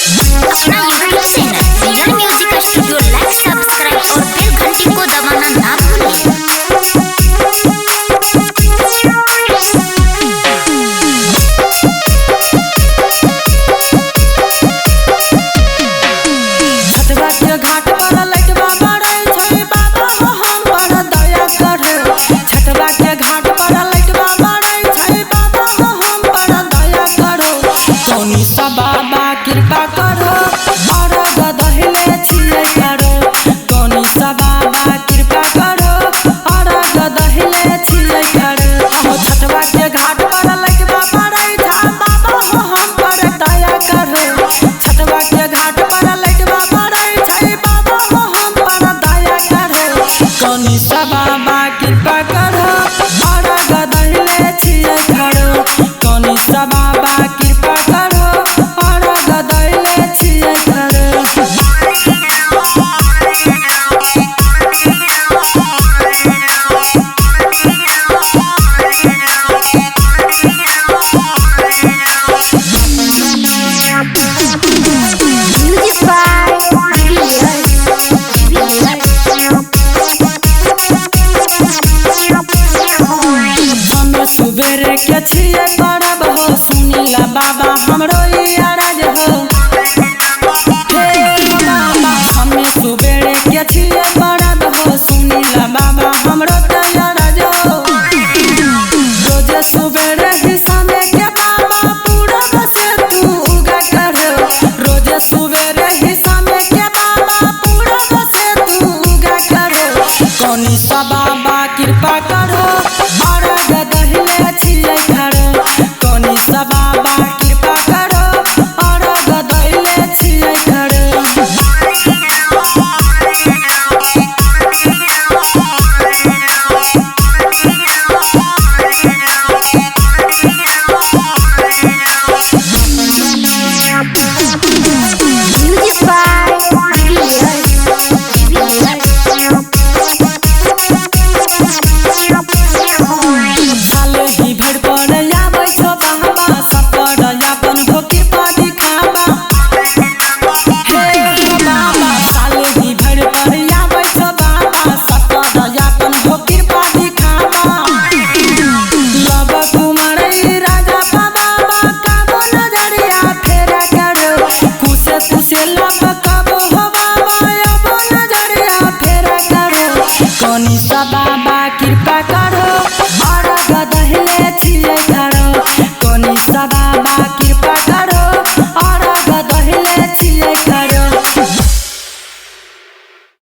अपना YouTube channel real music studio like, subscribe और बेल घंटी को दबाना ना भूलें। छठवा के घाट पर लइटवा बरै छै, बाबा हो हम पर दया करो। छठवा के घाट पर लइटवा बरै छै, बाबा हो हम पर दया करो। कौनी सा बाबा कृपा करो, अरग दहिले छियै करो। कौनी सा बाबा कृपा करो, अरग दहिले छियै करो। हो छठवा के घाट पर लइटवा बरै छै, बाबा हो हम पर दया करो। छठवा के घाट पर लइटवा बरै छै, बाबा हो हम पर दया करो। कौनी सा बाबा कृपा करो, अरग दहिले छियै करो। कौनी सा बाबा कृपा करो, अरग दहिले छियै करो। Music by VVS. हम सुबेरे के छियै परब हो, सुनीला बाबा हमरो ई